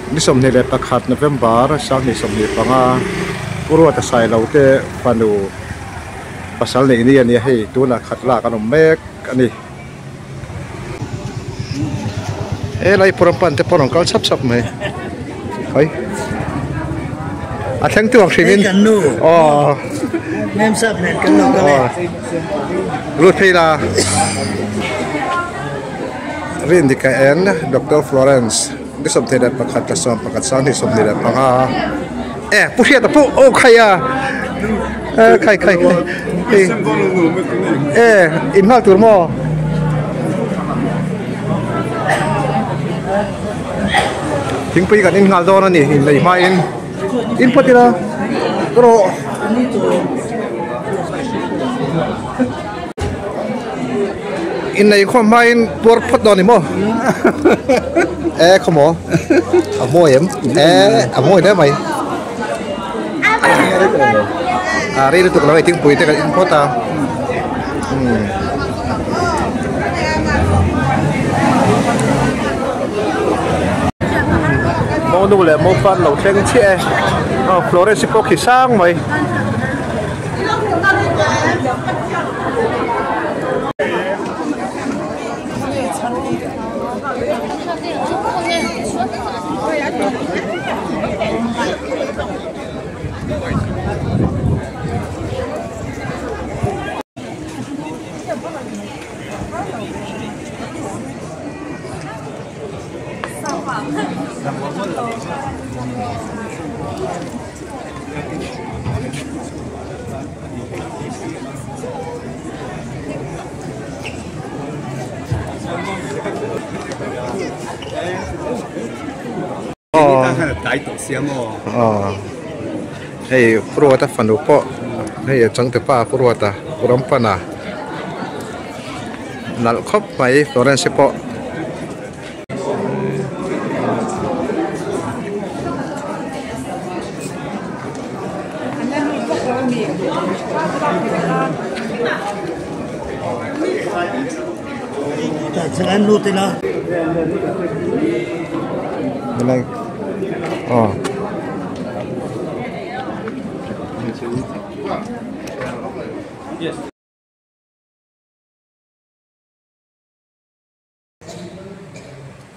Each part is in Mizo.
Ni 21 November 2025 Pu Ruata Sailo te fanu pasal neih ni a nia hei tunah khat lak an awm mek a ni. He lai pawh pan te pawh an rawn kal chhap chhap mai hai a thleng tu ang hrim in aw lut phei la Rindika en Doctor Florence ni 21 tla 11 2025 e pu hriata pawh aw khai a e khai khai khai e in nghal tur maw thingpui kan in nghal dawn a ni inlei hmain in phawt ila rawh. Innei khawm hmain puar phawt dawn ni maw? E khaw maw? A mawi em? E a mawi hle mai. A rei lutuk lo hei thingpui te kan in phawt a. Umm. Monu leh mopa an lo thleng chiah e. Aw Florence pawh khi sang mai. Hei Puruata fanu pawh hei a changte pa Puruata Purampana nalh khawp mai Florence pawh.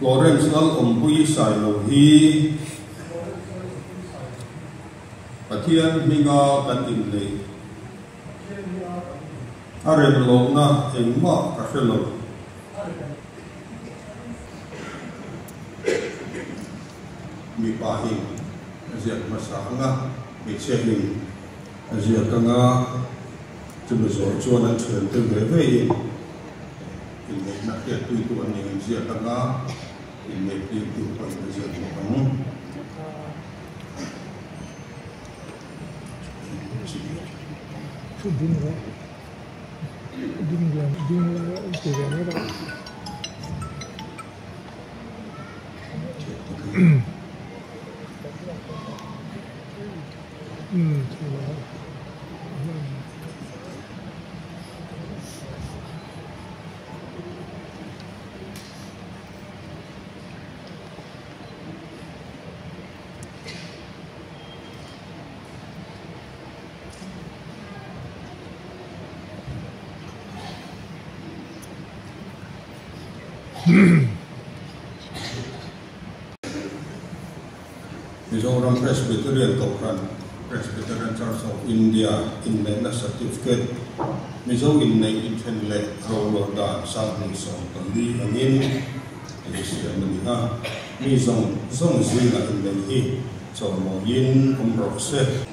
Florence Lalawmpuii Sailo hi Pathian hminga kan inneih a rem lohna engmah ka hre lo. Mipa in a ziak hmasa ang a, hmeichhia in a ziak ang a, chumi zawh chuan an thiante ve ve in. Inneihna hriatpuitu an nih an ziak anga inneihtirtu pawhin a ziak bawk ang. Mizoram Presbyterian Kohhran, Presbyterian Church of India, inneihna certificate, Mizo inneih inthen leh roluah dan 2014 angin ei siam a ni a, mi zawng zawng zingah inneih hi chawlmawiin awm rawh se.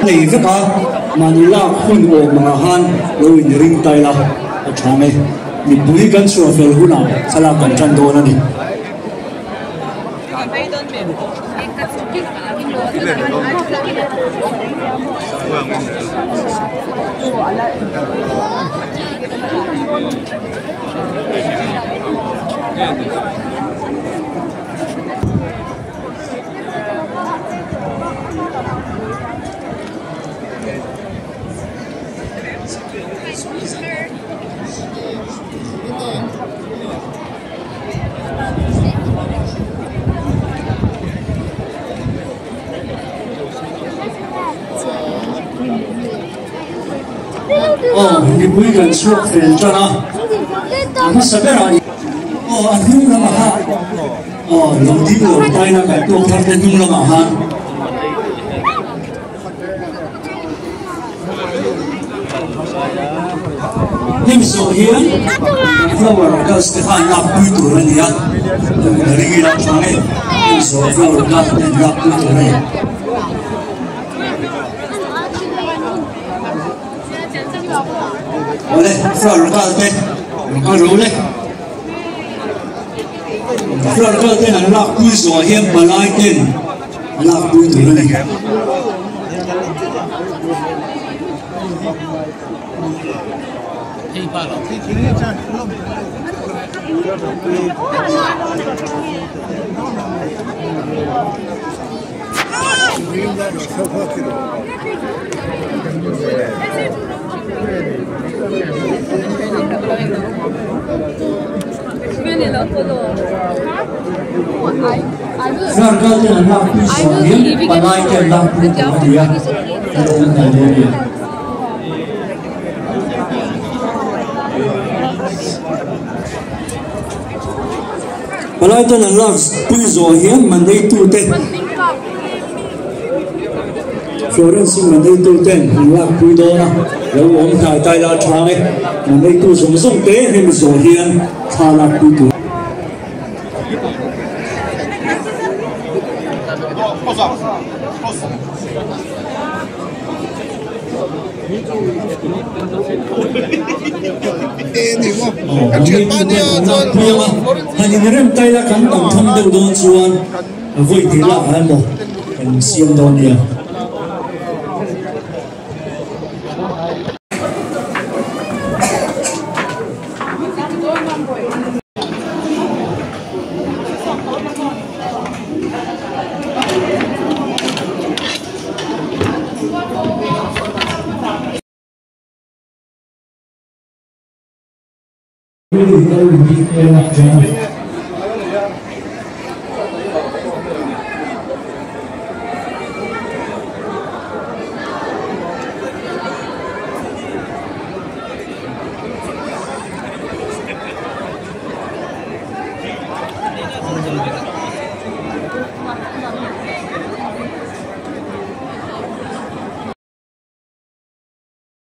Nei veka manila hun o manga han lo in ring tai la a thame mi pui kan chu fel huna sala kan chan do na ni. Oh, ni pui kan suak fel chana. Ama sabera. Oh, anung lama ha. Oh, lo di lo tai na kai to thar te nung lama ha. Him so here. Flower girls te khan lak pui tur ani a. Ringi la change. Him so flower girls te lak pui tur ani. Ole, flower girl te, ka ro le. Flower girl te an lak pui zo hian palai ten lak pui tur ani. Flower girl te an lak pui zo hian palai ten lak pui tur ani a. Palai ten an lak pui zo hian Monday tu te Florence Monday tu ten an lak pui do na lo om thai tai la thange Monday tu zong zong te hem zo hian tha lak pui tu. Hanin rem tai la kan tam tham deuh dawn chuan voi ti la han mo kan siam dawn nia. Really,